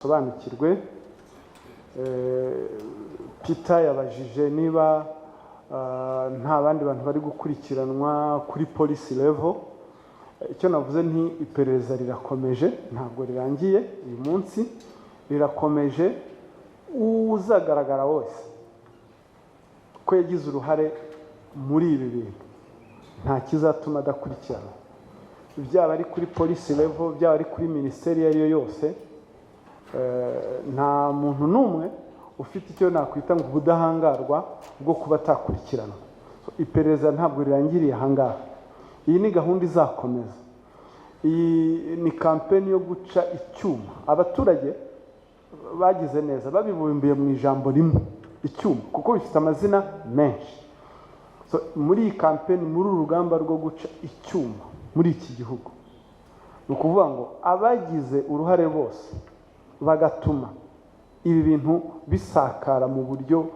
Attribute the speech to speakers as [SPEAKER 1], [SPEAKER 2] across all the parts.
[SPEAKER 1] Sobanukirwe. Peter yabajije niba nta bandi bantu bari gukurikiranwa kuri police level. Icyo navuze nti iperereza rirakomeje, ntabwo rirangiye uyu munsi, rirakomeje. Uzagaragara wese ko yagize uruhare muri ibi bintu, nta kizatuma adakurikiranwa, byaba ari kuri police level, byaba ari kuri minisiteri iyo ari yo yose. Nta muntu n'umwe ufite icyo nakwita ngo ubudahangarwa bwo kuba atakurikiranwa. So, iperereza ntabwo rirangiriye ahangaha, iyi ni gahunda izakomeza. Iyi ni campaign yo guca icyuma. Abaturage bagize neza babibumbiye mu ijambo rimwe, icyuma, kuko bifite amazina menshi. So, muri iyi campaign, muri uru rugamba rwo guca icyuma muri iki gihugu, ni ukuvuga ngo abagize uruhare bose bagatuma ibi bintu bisakara mu buryo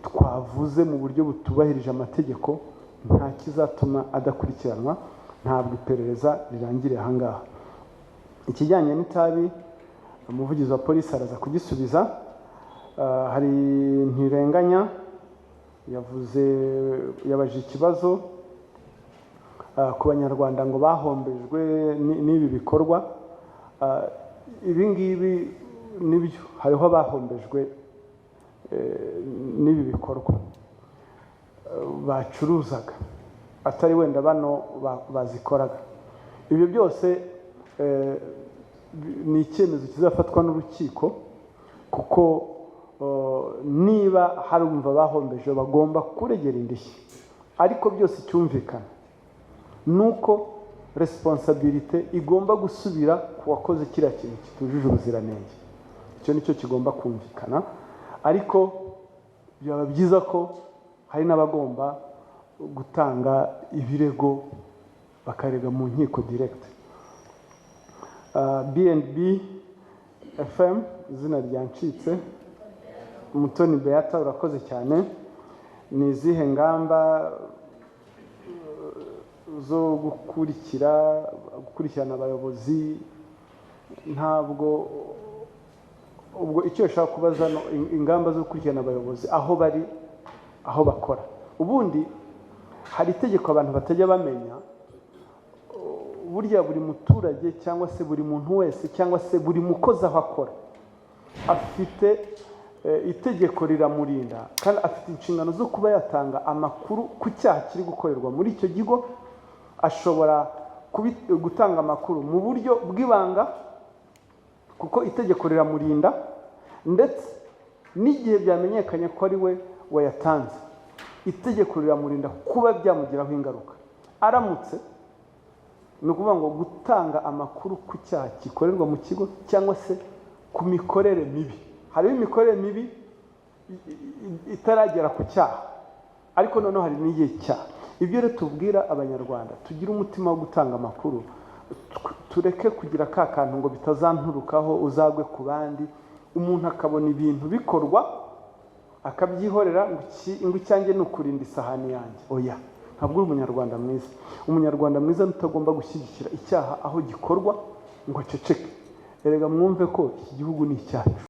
[SPEAKER 1] twavuze, mu buryo butubahirije amategeko, nta kizatuma adakurikiranwa. Ntabwo iperereza rirangiriye ahangaha. Ikijyanye n'itabi, umuvugizi wa polisi araza kugisubiza. Hari Ntirenganya yavuze, yabajije ikibazo ku Banyarwanda ngo bahombejwe n'ibi bikorwa. Ibi ngibi nibyo, hariho abahombejwe n'ibi bikorwa bacuruzaga, atari wenda bano bazikoraga. Ibyo byose ni icyemezo kizafatwa n'urukiko, kuko niba harumva bahombeje bagomba kuregera indishyi. Ariko byose icyumvikana ni uko responsabilité igomba gusubira ku wakoze kiriya kintu kitujuje ubuziranenge. Icyo nicyo kigomba kumvikana. Ariko byaba byiza ko hari n'abagomba gutanga ibirego, bakarega mu nkiko direct. BNB FM, izina ryancitse, Mutoni Beata, urakoze cyane. Ni izihe ngamba zo gukurikirana abayobozi? Ntabwo ubwo icyo ushaka kubaza no ingamba zo gukurikirana abayobozi aho bari, aho bakora. Ubundi hari itegeko abantu batajya bamenya. Burya buri muturage cyangwa se buri muntu wese cyangwa se buri mukozi aho akora afite itegeko riramurinda, kandi afite inshingano zo kuba yatanga amakuru ku cyaha kiri gukorerwa muri icyo kigo. Ashobora gutanga amakuru mu buryo bw'ibanga, kuko itegeko riramurinda, ndetse n'igihe byamenyekanye ko ari we wayatanze, itegeko riramurinda kuba byamugiraho ingaruka aramutse. Ni ukuvuga ngo gutanga amakuru ku cyaha gikorerwa mu kigo cyangwa se ku mikorere mibi, hariho imikorere mibi itaragera ku cyaha, ariko noneho hari n'igihe cyaha. Ibyo rero tubwira Abanyarwanda, tugire umutima wo gutanga amakuru, tureke kugira ka kantu ngo bitazanturukaho, uzagwe ku bandi. Umuntu akabona ibintu bikorwa akabyihorera ngo icyanjye ni ukurinda isahani yanjye. Oya, ntabwo uri Umunyarwanda mwiza. Umunyarwanda mwiza utagomba gushyigikira icyaha aho gikorwa ngo aceceke. Erega mwumve ko iki gihugu ni icyacu.